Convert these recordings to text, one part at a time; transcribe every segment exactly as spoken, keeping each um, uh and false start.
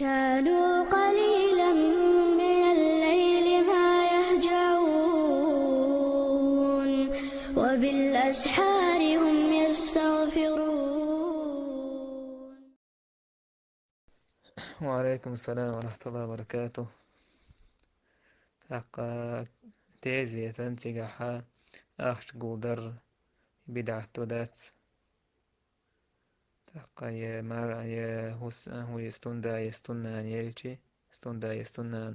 كانوا قليلا من الليل ما يهجعون، وبالأسحار هم يستغفرون. وعليكم السلام ورحمة الله وبركاته. ТӀаккха тезетан цигахьа ахча гулдар бидӀат ду дац. ТӀаккха е мар-, е хӀус-, хӀу-, стунда, е стуннан елчи, стунда, е стуннан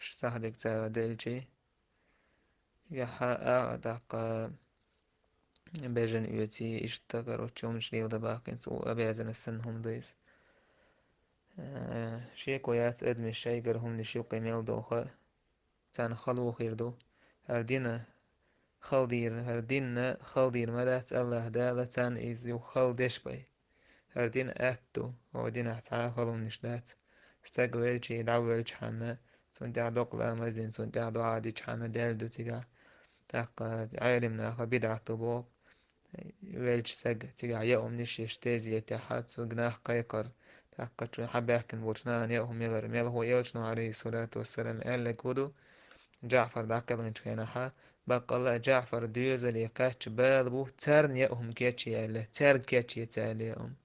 ш-, сахьдик цара делчи. Цигахьа а, тӀаккха бежан оьци, иштта, короче, хӀумнаш леладан баккхинца у обязанность санна хӀума ду иза. Э, шеко яц адамаш шайгара хӀуманаш юкъе мел доха, царна хало хир ду. ХӀара дина хала дийр-, хӀара дина хала дийр ма дац, АллахӀ Дала царна иза юха хала деш бай. ХӀара дин атта ду, хӀара динахь цхьа а хала хӀуманаш дац. Стаг велчи, дӀавелча хьанна, цунна тӀехь докъа ламаз дина, цунна тӀехь доӀа дича хьанна, даьлла ду цигахь. ТӀаккха Ӏелим наха бидӀат ду боху. Велча сага цигахь яа хӀуманаш еш, тезетехьа цуьнга нах кхайкхар. ТӀаккха чу хьабаьхкина болчу нахана яа хӀума ялар, мелхо элчано, Ӏалайхи ссалату вассалам, аьлларг хӀун ду, ДжаӀфар дӀакхелхинчу хенахьа, баккъалла а ДжаӀфар доьзале кхаьчча бала бу, царна яа хӀума кечъе аьлла, цаьрга кечъеца аьлла яа хӀума.